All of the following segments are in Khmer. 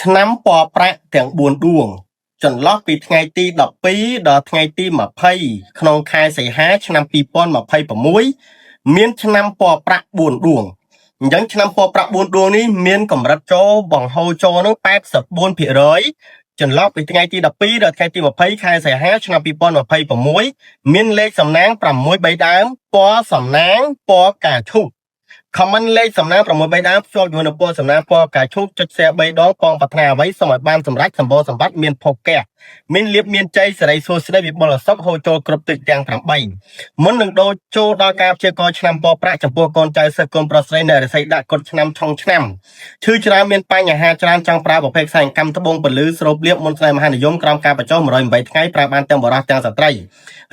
ឆ្នាំពណ៌ប្រាក់ទាំង4ដួង ចន្លោះពីថ្ងៃទី12ដល់ថ្ងៃទី20ក្នុងខែសីហាឆ្នាំ2026មានឆ្នាំពណ៌ប្រាក់4ដួងអញ្ចឹងឆ្នាំពណ៌ប្រាក់4ដួងនេះមានកម្រិតចូលបង្ហូរចូលនឹង84%ចន្លោះពីថ្ងៃទី12ដល់ថ្ងៃទី20ខែសីហាឆ្នាំ2026មានលេខសំណាង6 3ដើមពណ៌សំណាងពណ៌កាឈូក comment លេខសំណាង6 3ដើមភ្ជាប់ជាមួយនឹងពណ៌សំណាងពណ៌កាឈូកចុច share 3ដងប៉ងប្រាថ្នាអ្វីសូមឲ្យបានសម្រេចសម្បូរសម្បត្តិមានភោគៈមានលៀបមានជ័យសេរីសួស្តីវិបុលសុខហូរចូលគ្រប់ទិសទាំង8មុននឹងដូរចូលដល់ការព្យាករណ៍ឆ្នាំពណ៌ប្រាក់ចំពោះកូនចៅសិស្សកូនប្រុសស្រីនៅរិស័យដាក់កុដឆ្នាំឆុងឆ្នាំឈឺច្រើនមានបញ្ហាច្រើនចង់ប្រើប្រភេទខ្សែកម្មត្បូងពលឺស្រូបលៀបមុនស្នេហ៍មហានិយមក្រោមការបញ្ចុះ108ថ្ងៃប្រើបានទាំងបរិះទាំងស្ត្រីឥ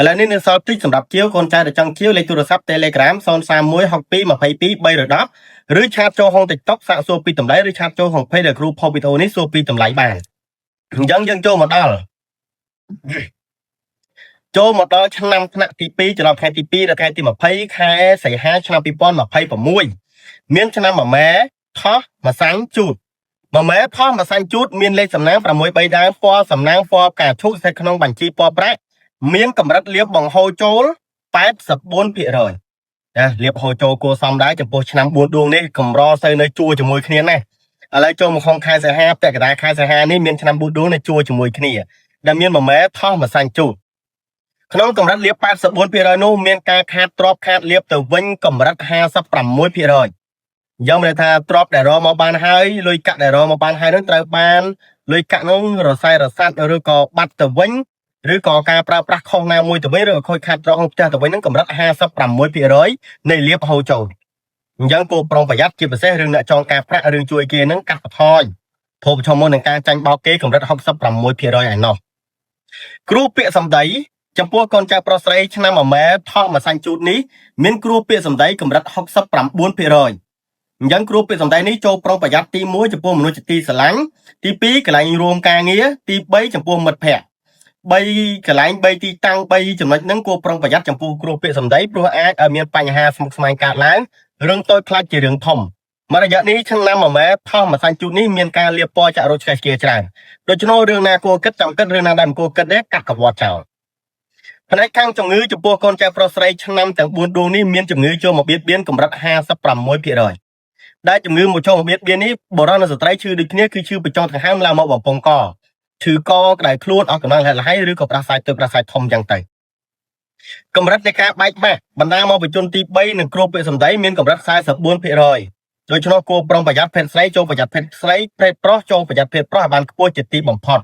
ឡូវនេះនៅសល់តិចសម្រាប់ជាវកូនចៅដែលចង់ជាវលេខទូរស័ព្ទ Telegram 031 62 22 310ឬ chat ចូលក្នុង TikTok សាកសួរពីតម្លៃឬ chat ចូលក្នុង page ដែលគ្រូផុសវីដេអូនេះសួរពីតម្លៃបានអញ្ចឹងយើងចូលមកដល់ឆ្នាំថ្នាក់ទី2ចន្លោះថ្ងៃទី2ដល់ថ្ងៃទី20ខែសីហាឆ្នាំ2026មានឆ្នាំមមែថោះម្សាញ់ជូតមមែថោះម្សាញ់ជូតមានលេខសំណាង6 3ដើមពណ៌សំណាងពណ៌ផ្កាឈូកស្ថិតក្នុងបញ្ជីពណ៌ប្រាក់មានកម្រិតលៀបបង្ហូរចូល84%ណាលៀបហូរចូលគួរសមដែរចំពោះឆ្នាំ4ដួងនេះកម្រសូវនៅជួរជាមួយគ្នាណាឥឡូវចូលមកក្នុងខែសីហាពាក់កណ្ដាលខែសីហានេះមានឆ្នាំ4ដួងនៅជួរជាមួយគ្នាដែលមានមមែថោះម្សាញ់ជូតក្នុងកម្រិតលៀប84%នោះមានការខាតទ្របខាតលៀបទៅវិញកម្រិត56%យ៉ាងន័យថាទ្របដែលរកមកបានហើយលុយកាក់ដែលរកមកបានហើយនឹងត្រូវបានលុយកាក់នោះរស័យរសាត់ឬក៏បាត់ទៅវិញឬក៏ការប្រើប្រាស់ខុសណាមួយទៅវិញឬក៏ខូចខាតទ្រព្យក្នុងផ្ទះទៅវិញនឹងកម្រិត56%នៃលៀបហូរចូលអញ្ចឹងគួរប្រុងប្រយ័ត្នជាពិសេសរឿងអ្នកចងការប្រាក់រឿងជួយគេនឹងកាត់បន្ថយព្រោះប្រឈមមុខនឹងការចាញ់បោកគេកម្រិត66%ឯណោះគ្រូពាក្យសម្ដីចំពោះកូនចៅប្រុសស្រីឆ្នាំមមែថោះម្សាញ់ជូតនេះមានគ្រូពាក្យសម្ដីកម្រិត69%អញ្ចឹងគ្រូពាក្យសម្ដីនេះចូលប្រុងប្រយ័ត្នទី1ចំពោះមនុស្សជាទីស្រឡាញ់ទី2កន្លែងរួមការងារទី3ចំពោះមិត្តភ័ក្តិ3កន្លែង3ទីតាំង3ចំណុចហ្នឹងគួរប្រុងប្រយ័ត្នចំពោះគ្រូពាក្យសម្ដីព្រោះអាចឲ្យមានបញ្ហាស្មុគស្មាញកើតឡើងរឿងតូចខ្លាចជារឿងធំមករយៈនេះឆ្នាំមមែថោះម្សាញ់ជូតនេះមានការលាបពណ៌ចាក់រោគឆ្កេះឆ្កៀច្រើនដូច្នោះរឿងណាគួរគិតចាំគិតរឿងណាដែលមិនគួរគិតទេកាត់កវត្តចោលផ្នែកខាងជំងឺចំពោះកូនចៅប្រុសស្រីឆ្នាំទាំង4ដួងនេះមានជំងឺចូលមកបៀតបៀនកម្រិត56%ដែលជំងឺមកចូលមកបៀតបៀននេះបុរសនិងស្ត្រីឈឺដូចគ្នាគឺឈឺបញ្ចុងដង្ហើមឡើងមកបំពង់កឈឺកក្តៅខ្លួនអស់កម្លាំងលហៃឬក៏ប្រសាយទៅប្រសាយធំយ៉ាងទៅកម្រិតនៃការបែកបាក់បណ្ដាមកពីជនទី3និងគ្រូពាក្យសម្ដីមានកម្រិត44%ដូច្នោះគួរប្រុងប្រយ័ត្នភេទស្រីចូលប្រយ័ត្នភេទស្រីភេទប្រុសចូលប្រយ័ត្នភេទប្រុសឲ្យបានខ្ពស់ជាទីបំផុត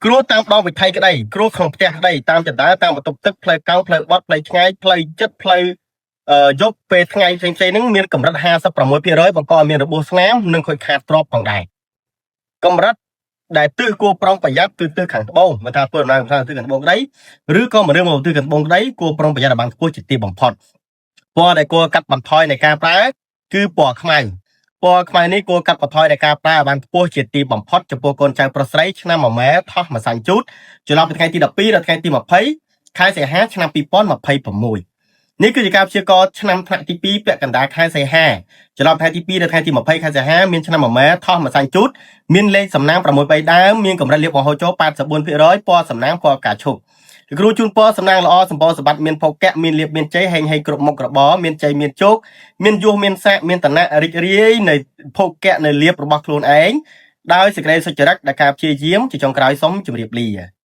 គ្រោះតាមដងវិថីក្តីគ្រោះក្នុងផ្ទះក្តីតាមចណ្ដើតាមបន្ទប់ទឹកផ្លូវកោងផ្លូវបត់ផ្លូវឆ្ងាយផ្លូវចិត្តផ្លូវយប់ពេលថ្ងៃផ្សេងៗហ្នឹងមានកម្រិត56%បង្កឲ្យមានរបួសស្នាមនិងខូចខាតទ្រព្យផងដែរកម្រិតដែលទិសគួរប្រុងប្រយ័ត្នគឺទិសខាងត្បូងមិនថាធ្វើដំណើរខាងទិសខាងត្បូងក្តីឬក៏មនុស្សមកទិសខាងត្បូងក្តីគួរប្រុងប្រយ័ត្នឲ្យបានខ្ពស់ជាទីបំផុតពណ៌ដែលគួរកាត់បន្ថយនៃការប្រើគឺពណ៌ខ្មៅពណ៌ខ្មៅនេះគួរកាត់បន្ថយនៃការប្រើឲ្យបានខ្ពស់ជាទីបំផុតចំពោះកូនចៅប្រុសស្រីឆ្នាំមមែថោះម្សាញ់ជូតចន្លោះពីថ្ងៃទី12ដល់ថ្ងៃទី20ខែសីហាឆ្នាំ2026នេះគឺជាការព្យាករណ៍ឆ្នាំថ្នាក់ទី2ពាក់កណ្ដាលខែសីហាចន្លោះថ្ងៃទី2ដល់ថ្ងៃទី20ខែសីហាមានឆ្នាំមមែថោះម្សាញ់ជូតមានលេខសំណាង6 3ដើមមានកម្រិតលៀបបង្ហូរចូល84%ពណ៌សំណាងពណ៌ផ្កាឈូកគ្រូជូនពរសំណាងល្អសម្បូរសម្បត្តិមានភោគៈមានលៀបមានជ័យហេងហេងគ្រប់មុខរបរមានជ័យមានជោគមានយោះមានសាកមានតនៈរីករាយនៅភោគៈនៅលៀបរបស់ខ្លួនឯងដោយសេចក្តីសុចរិតដែលការព្យាយាមជាចុងក្រោយសូមជម្រាបលា។